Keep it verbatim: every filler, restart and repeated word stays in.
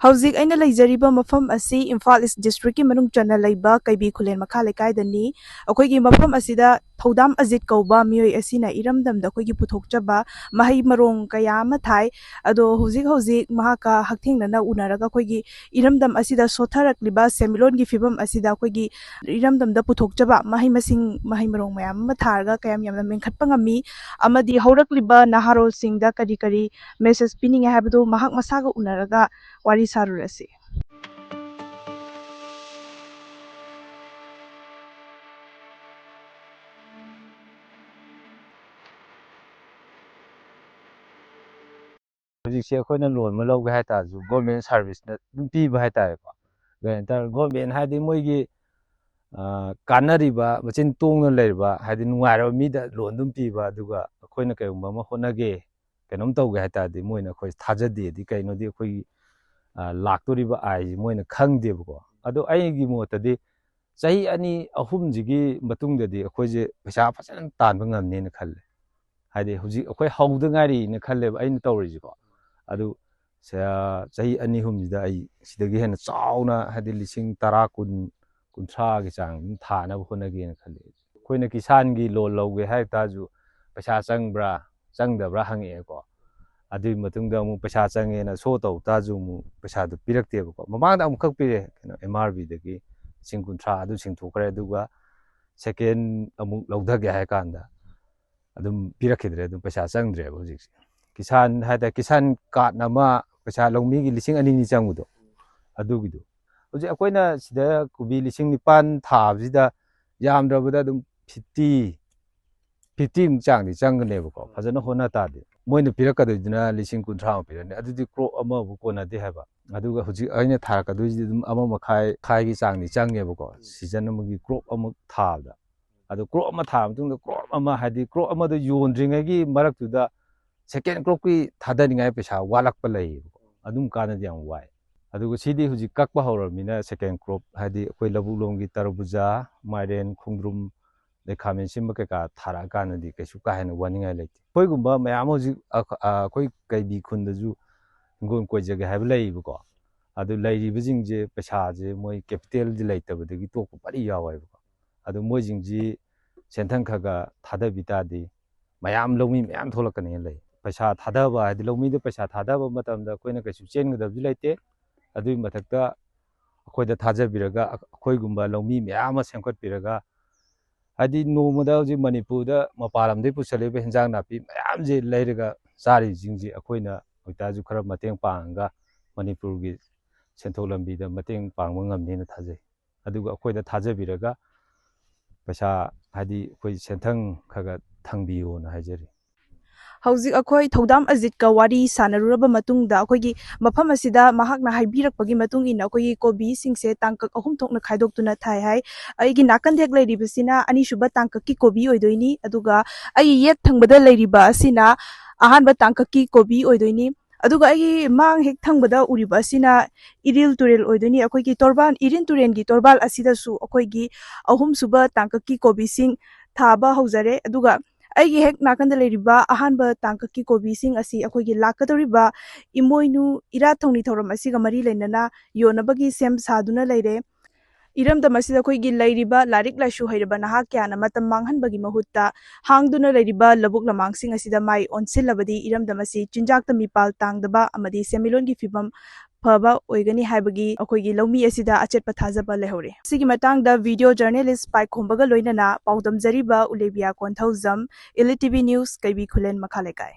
ꯍꯧꯖꯤꯛ ꯑꯩꯅ ꯂꯩꯖꯔꯤꯕ ꯃꯐꯝ ꯑꯁꯤ ꯏꯝꯐꯥꯜ ꯏꯁ ꯗꯤꯁꯇ꯭ꯔꯤꯛꯀꯤ ꯃꯅꯨꯡ ꯆꯟꯅ ꯂꯩꯕ ꯀꯩꯕꯤ ꯈꯨꯂꯦꯟ ꯃꯈꯥ ꯂꯩꯀꯥꯏꯗꯅꯤ꯫ ꯑꯩꯈꯣꯏꯒꯤ ꯃꯐꯝ ꯑꯁꯤꯗ ꯊꯧꯗꯥꯝ ꯑꯖꯤꯠ ꯀꯧꯕ ꯃꯤꯑꯣꯏ ꯑꯁꯤꯅ ꯏꯔꯝꯗꯝꯗ ꯑꯩꯈꯣꯏꯒꯤ ꯄꯨꯊꯣꯛꯆꯕ ꯃꯍꯩ ꯃꯔꯣꯡ ꯀꯌꯥ ꯑꯃ ꯊꯥꯏ꯫ ꯑꯗꯣ ꯍꯧꯖꯤꯛ ꯍꯧꯖꯤꯛ ꯃꯍꯥꯛꯀ ꯍꯛꯊꯦꯡꯅꯅ ꯎꯅꯔꯒ ꯑꯩꯈꯣꯏꯒꯤ ꯏꯔꯝꯗꯝ ꯑꯁꯤꯗ ꯁꯣꯠꯊꯔꯛꯂꯤꯕ ꯁꯦꯟꯃꯤꯠꯂꯣꯟꯒꯤ ꯐꯤꯕꯝ ꯑꯁꯤꯗ ꯑꯩꯈꯣꯏꯒꯤ ꯏꯔꯝꯗꯝꯗ ꯄꯨꯊꯣꯛꯆꯕ ꯃꯍꯩ ꯃꯁꯤꯡ, ꯃꯍꯩ ꯃꯔꯣꯡ ꯃꯌꯥꯝ ꯑꯃ ꯊꯥꯔꯒ ꯀꯌꯥꯝ ꯌꯥꯝꯅ ꯃꯦꯟꯈꯠꯄ ꯉꯝꯃꯤ ꯑꯃꯗꯤ ꯍꯧꯔꯛꯂꯤꯕ ꯅꯍꯥꯔꯣꯜꯁꯤꯡꯗ ꯀꯔꯤ ꯀꯔꯤ ꯃꯦꯁꯦꯖ ꯄꯤꯅꯤꯡꯉꯦ ꯍꯥꯏꯕꯗꯨ ꯃꯍꯥꯛ ꯃꯁꯥꯒ ꯎꯅꯔꯒ ꯋꯥꯔꯤ ꯁꯥꯔꯨꯔꯁꯤ꯫ ꯍꯧꯖꯤꯛꯁꯦ ꯑꯩꯈꯣꯏꯅ ꯂꯣꯟ ꯑꯃ ꯂꯧꯒꯦ ꯍꯥꯏ ꯇꯥꯔꯁꯨ ꯒꯣꯔꯃꯦꯟ ꯁꯥꯔꯚꯤꯁꯅ ꯑꯗꯨꯝ ꯄꯤꯕ ꯍꯥꯏ ꯇꯥꯔꯦꯀꯣ꯫ ꯒꯣꯔꯃꯦꯟ ꯍꯥꯏꯗꯤ ꯃꯣꯏꯒꯤ, ꯑ, ꯀꯥꯟꯅꯔꯤꯕ, ꯃꯆꯤꯟ ꯇꯣꯡꯅ ꯂꯩꯔꯤꯕ, ꯍꯥꯏꯗꯤ ꯅꯨꯡꯉꯥꯏꯔꯕ ꯃꯤꯗ ꯂꯣꯟ ꯑꯗꯨꯝ ꯄꯤꯕ, ꯑꯗꯨꯒ ꯑꯩꯈꯣꯏꯅ ꯀꯩꯒꯨꯝꯕ ꯑꯃ ꯍꯣꯠꯅꯒꯦ, ꯀꯩꯅꯣꯝ ꯇꯧꯒꯦ ꯍꯥꯏ ꯇꯥꯔꯗꯤ ꯃꯣꯏꯅ ꯑꯩꯈꯣꯏ ꯊꯥꯖꯗꯦꯗꯤ꯫ ꯀꯩꯅꯣꯗꯤ ꯑꯩꯈꯣꯏꯒꯤ, ꯑ, ꯂꯥꯛꯇꯣꯔꯤꯕ ꯑꯥꯏꯁꯤ ꯃꯣꯏꯅ ꯈꯪꯗꯦꯕꯀꯣ꯫ ꯑꯗꯣ ꯑꯩꯒꯤ ꯃꯣꯠꯇꯗꯤ ꯆꯍꯤ ꯑꯅꯤ ꯑꯍꯨꯝꯁꯤꯒꯤ ꯃꯇꯨꯡꯗꯗꯤ ꯑꯩꯈꯣꯏꯁꯦ ꯄꯩꯁꯥ ꯐꯖꯅ ꯇꯥꯟꯕ ꯉꯝꯅꯦꯅ ꯈꯜꯂꯦ꯫ ꯍꯥꯏꯗꯤ ꯍꯧꯖꯤꯛ ꯑꯩꯈꯣꯏ ꯍꯧꯗ ꯉꯥꯏꯔꯤꯅ ꯈꯜꯂꯦꯕ ꯑꯩꯅ ꯇꯧꯔꯤꯁꯤꯀꯣ꯫ ꯑꯗꯨ ꯁ-, ꯆꯍꯤ ꯑꯅꯤ ꯑꯍꯨꯝꯁꯤꯗ ꯑꯩ ꯁꯤꯗꯒꯤ ꯍꯦꯟꯅ ꯆꯥꯎꯅ, ꯍꯥꯏꯗꯤ ꯂꯤꯁꯤꯡ ꯇꯔꯥ, ꯀꯨꯟ, ꯀꯨꯟꯊ꯭ꯔꯥꯒꯤ ꯆꯥꯡ ꯑꯗꯨꯝ ꯊꯥꯅꯕ ꯍꯣꯠꯅꯒꯦꯅ ꯈꯜꯂꯦ꯫ ꯑꯩꯈꯣꯏꯅ ꯀꯤꯁꯥꯟꯒꯤ ꯂꯣꯟ ꯂꯧꯒꯦ ꯍꯥꯏ ꯇꯥꯔꯁꯨ ꯄꯩꯁꯥ ꯆꯪꯕ꯭ꯔꯥ, ꯆꯪꯗꯕ꯭ꯔꯥ ꯍꯪꯉꯛꯑꯦꯀꯣ꯫ ꯑꯗꯨꯒꯤ ꯃꯇꯨꯡꯗ ꯑꯃꯨꯛ ꯄꯩꯁꯥ ꯆꯪꯉꯦꯅ ꯁꯣ ꯇꯧ ꯇꯥꯔꯁꯨ ꯑꯃꯨꯛ ꯄꯩꯁꯥꯗꯨ ꯄꯤꯔꯛꯇꯦꯕꯀꯣ꯫ ꯃꯃꯥꯡꯗ ꯑꯃꯨꯛꯈꯛ ꯄꯤꯔꯦ, ꯀꯩꯅꯣ, ꯑꯦꯝ ꯑꯥꯔ ꯕꯤꯗꯒꯤ ꯂꯤꯁꯤꯡ ꯀꯨꯟꯊ꯭ꯔꯥ ꯑꯗꯨ ꯁꯤꯡꯊꯣꯛꯈ꯭ꯔꯦ꯫ ꯑꯗꯨꯒ ꯁꯦꯀꯦꯟ ꯑꯃꯨꯛ ꯂꯧꯊꯒꯦ ꯍꯥꯏ ꯀꯥꯟꯗ ꯑꯗꯨꯝ ꯄꯤꯔꯛꯈꯤꯗ꯭ꯔꯦ, ꯑꯗꯨꯝ ꯄꯩꯁꯥ ꯆꯪꯗ꯭ꯔꯦꯕ ꯍꯧꯖꯤꯛꯁꯦ꯫ ꯀꯤꯁꯥꯟ ꯍꯥꯏ ꯇꯥꯔꯦ, ꯀꯤꯁꯥꯟ ꯀꯥꯔꯠ ꯑꯃ ꯄꯩꯁꯥ ꯂꯧꯃꯤꯒꯤ ꯂꯤꯁꯤꯡ ꯑꯅꯤ ꯑꯅꯤ ꯆꯪꯕꯗꯣ, ꯑꯗꯨꯒꯤꯗꯣ꯫ ꯍꯧꯖꯤꯛ ꯑꯩꯈꯣꯏꯅ ꯁꯤꯗ ꯀꯣꯕꯤ ꯂꯤꯁꯤꯡ ꯅꯤꯄꯥꯟ ꯊꯥꯕꯁꯤꯗ ꯌꯥꯝꯗ꯭ꯔꯕꯗ ꯑꯗꯨꯝ ꯐꯤꯐꯇꯤ, ꯐꯤꯐꯇꯤꯃꯨꯛ ꯆꯥꯡꯗꯤ ꯆꯪꯒꯅꯦꯕꯀꯣ, ꯐꯖꯅ ꯍꯣꯠꯅ ꯇꯥꯔꯗꯤ꯫ ꯃꯣꯏꯅ ꯄꯤꯔꯛꯀꯗꯣꯏꯗꯨꯅ ꯂꯤꯁꯤꯡ ꯀꯨꯟꯊ꯭ꯔꯥꯃꯨꯛ ꯄꯤꯔꯛꯑꯅꯤ, ꯑꯗꯨꯗꯤ ꯀ꯭ꯔꯣꯞ ꯑꯃꯕꯨ ꯀꯣꯟꯅꯗꯦ ꯍꯥꯏꯕ꯫ ꯑꯗꯨꯒ ꯍꯧꯖꯤꯛ ꯑꯩꯅ ꯊꯥꯔꯛꯀꯗꯣꯏꯁꯤꯗꯤ ꯑꯗꯨꯝ ꯑꯃ ꯃꯈꯥꯏ, ꯃꯈꯥꯏꯒꯤ ꯆꯥꯡꯗꯤ ꯆꯪꯉꯦꯕꯀꯣ, ꯁꯤꯖꯟ ꯑꯃꯒꯤ ꯀ꯭ꯔꯣꯞ ꯑꯃ ꯊꯥꯕꯗ꯫ ꯑꯗꯣ ꯀ꯭ꯔꯣꯞ ꯑꯃ ꯊꯥꯔ ꯃꯇꯨꯡꯗ ꯀ꯭ꯔꯣꯞ ꯑꯃ, ꯍꯥꯏꯗꯤ ꯀ꯭ꯔꯣꯞ ꯑꯃꯗꯣ ꯌꯣꯟꯗ꯭ꯔꯤꯉꯩꯒꯤ ꯃꯔꯛꯇꯨꯗ ꯁꯦꯀꯦꯟ ꯀ꯭ꯔꯣꯞꯀꯤ ꯊꯥꯗꯅꯤꯡꯉꯥꯏ ꯄꯩꯁꯥ ꯋꯥꯠꯂꯛꯄ ꯂꯩꯌꯦꯕꯀꯣ, ꯑꯗꯨꯝ ꯀꯥꯟꯗꯗꯤ ꯌꯥꯝ ꯋꯥꯏ꯫ ꯑꯗꯨꯒ ꯁꯤꯗꯤ ꯍꯧꯖꯤꯛ ꯀꯛꯄ ꯍꯧꯔꯕꯅꯤꯅ ꯁꯦꯀꯦꯟ ꯀ꯭ꯔꯣꯞ, ꯍꯥꯏꯗꯤ ꯑꯩꯈꯣꯏ ꯂꯧꯕꯨꯛ ꯂꯣꯝꯒꯤ ꯇꯔꯕꯨꯖꯥ, ꯃꯥꯏꯔꯦꯟ, ꯈꯣꯡꯗ꯭ꯔꯨꯝ, ꯑꯗꯩ ꯈꯥꯃꯦꯟ ꯑꯁꯤꯟꯕ ꯀꯩꯀꯥ ꯊꯥꯔꯛꯑꯀꯥꯟꯗꯗꯤ ꯀꯩꯁꯨ ꯀꯥ ꯍꯦꯟꯅ ꯋꯥꯅꯤꯡꯉꯥꯏ ꯂꯩꯇꯦ꯫ ꯑꯩꯈꯣꯏꯒꯨꯝꯕ ꯃꯌꯥꯝ ꯍꯧꯖꯤꯛ ꯑ-, ꯑ-, ꯑꯩꯈꯣꯏ ꯀꯩꯕꯤ ꯈꯨꯟꯗꯁꯨ ꯍꯤꯡꯒꯣꯜ ꯀꯣꯏꯖꯒꯦ ꯍꯥꯏꯕ ꯂꯩꯌꯦꯕꯀꯣ꯫ ꯑꯗꯨ ꯂꯩꯔꯤꯕꯁꯤꯡꯁꯦ ꯄꯩꯁꯥꯁꯦ ꯃꯣꯏ capitalꯗꯤ ꯂꯩꯇꯕꯗꯒꯤ ꯇꯣꯛꯄ ꯄꯔꯤ ꯌꯥꯎꯋꯦꯕꯀꯣ꯫ ꯑꯗꯨ ꯃꯣꯏꯁꯤꯡꯁꯤ ꯁꯦꯟꯊꯪ ꯈꯔ ꯈꯔ ꯊꯥꯗꯕꯤ ꯇꯥꯔꯗꯤ ꯃꯌꯥꯝ ꯂꯧꯃꯤ ꯃꯌꯥꯝ ꯊꯣꯛꯂꯛꯀꯅꯦꯅ ꯂꯩ꯫ ꯄꯩꯁꯥ ꯊꯥꯗꯕ ꯍꯥꯏꯗꯤ ꯂꯧꯃꯤꯗ ꯄꯩꯁꯥ ꯊꯥꯗꯕ ꯃꯇꯝꯗ ꯑꯩꯈꯣꯏꯅ ꯀꯩꯁꯨ ꯆꯦꯟꯒꯗꯕꯁꯨ ꯂꯩꯇꯦ꯫ ꯑꯗꯨꯒꯤ ꯃꯊꯛꯇ ꯑꯩꯈꯣꯏꯗ ꯊꯥꯖꯕꯤꯔꯒ ꯑꯩꯈꯣꯏꯒꯨꯝꯕ ꯂꯧꯃꯤ ꯃꯌꯥꯝ ꯑꯃ ꯁꯦꯝꯒꯠꯄꯤꯔꯒ, ꯍꯥꯏꯗꯤ ꯅꯣꯡꯃꯗ ꯍꯧꯖꯤꯛ ꯃꯅꯤꯄꯨꯔꯗ ꯃꯄꯥꯟ ꯂꯝꯗꯒꯤ ꯄꯨꯁꯜꯂꯛꯏꯕ ꯍꯤꯟꯖꯥꯡ ꯅꯥꯄꯤ ꯃꯌꯥꯝꯁꯦ ꯂꯩꯔꯒ ꯆꯥꯔꯤꯁꯤꯡꯁꯦ ꯑꯩꯈꯣꯏꯅ ꯑꯣꯏꯇꯥꯔꯁꯨ ꯈꯔ ꯃꯇꯦꯡ ꯄꯥꯡꯉꯒ ꯃꯅꯤꯄꯨꯔꯒꯤ ꯁꯦꯟꯊꯣꯛ ꯂꯝꯕꯤꯗ ꯃꯇꯦꯡ ꯄꯥꯡꯕ ꯉꯝꯅꯤꯅ ꯊꯥꯖꯩ꯫ ꯑꯗꯨꯒ ꯑꯩꯈꯣꯏꯗ ꯊꯥꯖꯕꯤꯔꯒ ꯄꯩꯁꯥ, ꯍꯥꯏꯗꯤ ꯑꯩꯈꯣꯏ ꯁꯦꯟꯊꯪ ꯈꯔ ꯈꯔ ꯊꯝꯕꯤꯌꯣꯅ ꯍꯥꯏꯖꯔꯤ꯫ ꯍꯧꯖꯤꯛ ꯑꯩꯈꯣꯏ ꯊꯧꯗꯥꯝ ꯑꯖꯤꯠꯀ ꯋꯥꯔꯤ ꯁꯥꯟꯅꯔꯨꯔꯕ ꯃꯇꯨꯡꯗ, ꯑꯩꯈꯣꯏꯒꯤ ꯃꯐꯝ ꯑꯁꯤꯗ ꯃꯍꯥꯛꯅ ꯍꯥꯏꯕꯤꯔꯛꯄꯒꯤ ꯃꯇꯨꯡ ꯏꯟꯅ ꯑꯩꯈꯣꯏꯒꯤ ꯀꯣꯕꯤꯁꯤꯡꯁꯦ ꯇꯥꯡꯀꯛ ꯑꯍꯨꯝ ꯊꯣꯛꯅ ꯈꯥꯏꯗꯣꯛꯇꯨꯅ ꯊꯥꯏ ꯍꯥꯏ꯫ ꯑꯩꯒꯤ ꯅꯥꯀꯟꯗ ꯍꯦꯛ ꯂꯩꯔꯤꯕꯁꯤꯅ ꯑꯅꯤꯁꯨꯕ ꯇꯥꯡꯀꯛꯀꯤ ꯀꯣꯕꯤ ꯑꯣꯏꯗꯣꯏꯅꯤ, ꯑꯗꯨꯒ ꯑꯩꯒꯤ ꯌꯦꯠ ꯊꯪꯕꯗ ꯂꯩꯔꯤꯕ ꯑꯁꯤꯅ ꯑꯍꯥꯟꯕ ꯇꯥꯡꯀꯛꯀꯤ ꯀꯣꯕꯤ ꯑꯣꯏꯗꯣꯏꯅꯤ, ꯑꯗꯨꯒ ꯑꯩꯒꯤ ꯃꯥꯡ ꯍꯦꯛ ꯊꯪꯕꯗ ꯎꯔꯤꯕ ꯑꯁꯤꯅ ꯏꯔꯤꯜ ꯇꯨꯔꯦꯜ ꯑꯣꯏꯗꯣꯏꯅꯤ꯫ ꯑꯩꯈꯣꯏꯒꯤ ꯇꯣꯔꯕꯥꯟ, ꯏꯔꯤꯜ ꯇꯨꯔꯦꯜꯒꯤ ꯇꯣꯔꯕꯥꯟ ꯑꯁꯤꯗꯁꯨ ꯑꯩꯈꯣꯏꯒꯤ ꯑꯍꯨꯝꯁꯨꯕ ꯇꯥꯡꯀꯛꯀꯤ ꯀꯣꯕꯤꯁꯤꯡ ꯊꯥꯕ ꯍꯧꯖꯔꯦ꯫ ꯑꯗꯨꯒ ꯑꯩꯒꯤ ꯍꯦꯛ ꯅꯥꯀꯟꯗ ꯂꯩꯔꯤꯕ ꯑꯍꯥꯟꯕ ꯇꯥꯡꯀꯛꯀꯤ ꯀꯣꯕꯤꯁꯤꯡ ꯑꯁꯤ ꯑꯩꯈꯣꯏꯒꯤ ꯂꯥꯛꯀꯗꯧꯔꯤꯕ ꯏꯃꯣꯏꯅꯨ ꯏꯔꯥꯠ ꯊꯧꯅꯤ ꯊꯧꯔꯝ ꯑꯁꯤꯒ ꯃꯔꯤ ꯂꯩꯅꯅ ꯌꯣꯟꯅꯕꯒꯤ ꯁꯦꯝ ꯁꯥꯗꯨꯅ ꯂꯩꯔꯦ꯫ ꯏꯔꯝꯗꯝ ꯑꯁꯤꯗ ꯑꯩꯈꯣꯏꯒꯤ ꯂꯩꯔꯤꯕ ꯂꯥꯏꯔꯤꯛ ꯂꯥꯏꯁꯨ ꯍꯩꯔꯕ ꯅꯍꯥ ꯀꯌꯥꯅ ꯃꯇꯝ ꯃꯥꯡꯍꯟꯕꯒꯤ ꯃꯍꯨꯠꯇ ꯍꯥꯡꯗꯨꯅ ꯂꯩꯔꯤꯕ ꯂꯧꯕꯨꯛ ꯂꯝꯍꯥꯡꯁꯤꯡ ꯑꯁꯤꯗ ꯃꯥꯏ ꯑꯣꯟꯁꯤꯜꯂꯕꯗꯤ ꯏꯔꯝꯗꯝ ꯑꯁꯤ ꯆꯤꯟꯖꯥꯛꯇ ꯃꯤꯄꯥꯜ ꯇꯥꯡꯗꯕ ꯑꯃꯗꯤ ꯁꯦꯟꯃꯤꯠꯂꯣꯟꯒꯤ ꯐꯤꯕꯝ ꯐꯕ ꯑꯣꯏꯒꯅꯤ ꯍꯥꯏꯕꯒꯤ ꯑꯩꯈꯣꯏꯒꯤ ꯂꯧꯃꯤ ꯑꯁꯤꯗ ꯑꯆꯦꯠꯄ ꯊꯥꯖꯕ ꯂꯩꯍꯧꯔꯦ꯫ ꯁꯤꯒꯤ ꯃꯇꯥꯡꯗ ꯚꯤꯗꯤꯑꯣ ꯖꯔꯅꯦꯂꯤꯁ ꯄꯥꯏꯈꯣꯝꯕꯒ ꯂꯣꯏꯅꯅ ꯄꯥꯎꯗꯝꯖꯔꯤꯕ ꯎꯂꯦꯕꯤꯌꯥ ꯀꯣꯟꯊꯧꯖꯝ, ꯏꯂꯤ ꯇꯤꯚꯤ ꯅ꯭ꯌꯨꯁ, ꯀꯩꯕꯤ ꯈꯨꯂꯦꯟ, ꯃꯈꯥ ꯂꯩꯀꯥꯏ꯫